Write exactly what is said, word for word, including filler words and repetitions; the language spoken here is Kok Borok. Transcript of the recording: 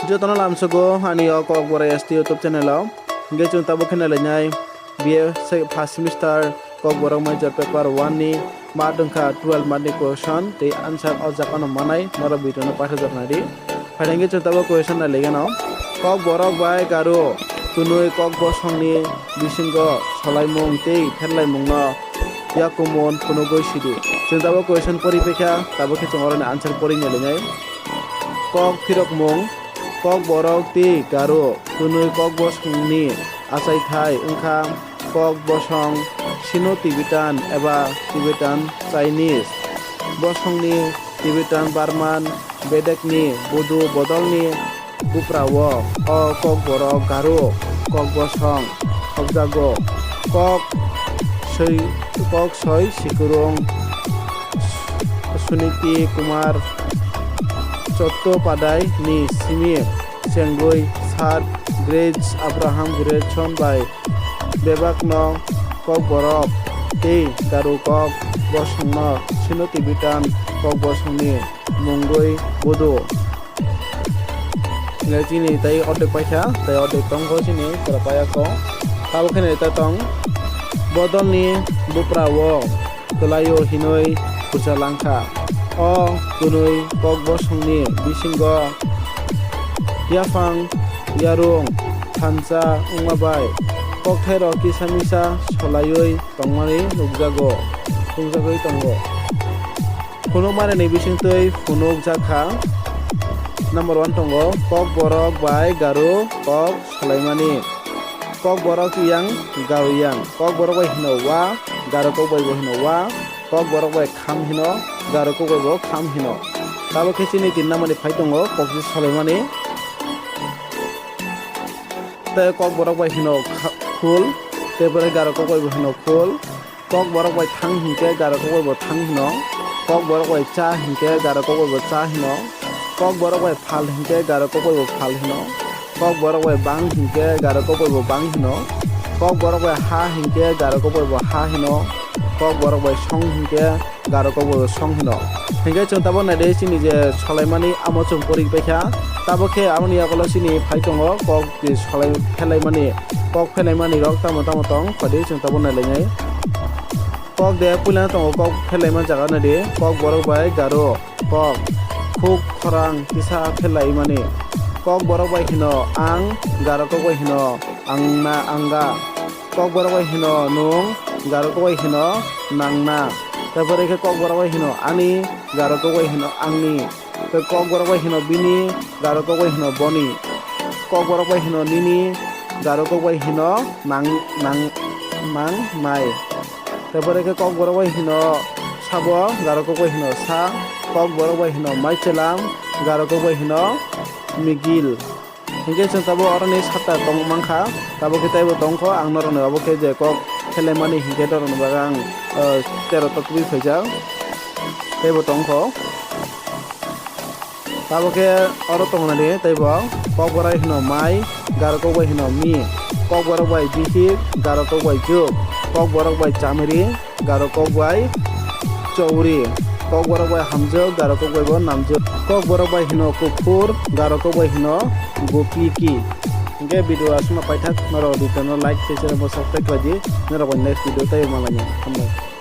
Jotono lamsogo ani o Kokborok S T YouTube channel o. Hingke chwng tabuk khe nailainai B A se-, first semester Kokborok major paper one ni mark wngkha twelve mark ni question tei answer o jaga no manai norok video no paithakjak nai di. Phaina hingke chwng tabuk question nailaigano. Kokborok bai Garo twnwi kok bosongni bisingo solaimung tei pherlaimungno yakumon phunugwi sidi. Chwng tabuk question pori paikha, tabuk khe chwng oroni answer pori nailainai. Kok phirokmung. Kokborok tei Garo twnwi kok bosongni achaithai wngkha kok bosong Sino-Tibetan eba Tibetan Chinese. Bosongni Tibetan Burman bedekni Bodo bodolni buprao o Kokborok Garo kok bosong hokjago. Kok soi, kok soi sikurung Suniti Kumar Chattopadhyay ni simi chengwi Sir George Abraham Grierson bai bebakno Kokborok tei Garo kok bosongno Sino-Tibetan kok bosongni mungwi budo. Hingke chini tai ordek paikha, tai ordek tongkho chini pura payakho. Tabuk khe nai ta tong. Bodolni buprao kwlaio hinwi khurcha langkha. O kwnwi kok bosongni bisingo yaphang yarung thansa wngma bai kokthairok kisa misa solaiwi tongmani nukjago, nukjagwi tongo. Phunukmani ni bisingtwi phunukjak kha. Number one tongo, Kokborok bai Garo kok solaimani. Kokborok yang, Garo yang. Kokborok bai hino wa, Garo kok bai bo hino wa. Kokborok bai kham hino, Garo kok bai bo kham hino. Tabuk khe chini tin number ni phai tongo, kokji solaimani. Tei Kokborok bai hino kha-, khul, tei pore Garo kok bai bo hino khul. Kokborok bai thang hinkhe Garo kok bai bo thang hino. Kokborok bai cha hinkhe Garo kok bai bo cha hino. Kokborok bai phal hinkhe Garo kok bai bo phal hino. Kokborok bai bang hinkhe Garo kok bai bo bang hino. Kokborok bai ha hinkhe Garo kok bai bo ha hino. Kokborok bai song hinkhe Garo kok bai bo song hino. Hinkhe chwng tabuk naidi chini je solaimani amo chwng pori paikha. Tabuk khe aboni yagulo chini phai tongo kok je solai phelaimani, kok phelaimani rok tamo tamo tong, phaidi chwng tabuk nailainai. Kok de puilano tongo, kok phelaima jaga naidi, Kokborok bai Garo kok khuk khorang kisa phelaimani. Kokborok bai hino ang, Garo kok bai hino angna, anga. Kokborok bai hino nwng, Garo kok bai hino nangna. Tei pore khe Kokborok bai hino ani, Garo kok bai hino angni. Tei Kokborok bai hino bini, Garo kok bai hino boni. Kokborok bai hino nini, Garo kok bai hino nang, nang, nangnai. Tei pore khe Kokborok bai hino sabo, Garo kok bai hino sa. Kokborok bai hino maichelam, Garo kok bai hino migil. Hinkhe chwng tabuk oroni satta tong mankha, tabuk khe teibo tongkho, ang norokni obo khe je kok phelaimani hinkhe norokni bagwi ang, eh, tero ta tubui phaijak, teibo tongkho. Tabuk khe oro tongnani teibo Kokborok hino mai, Garo kok bai hino mi, Kokborok bai bihik, Garo kok bai juk, Kokborok bai chamiri, Garo kok bai chowri, Kokborok bai hamjwk, Garo kok bai bo namjwk, Kokborok bai hino kuphur, Garo kok bai hino gopiki. Hinkhe video aswkno paithak, norok video no like tei channel bo subscribe khlai di, norok bai next video tei malai nai. Hambai.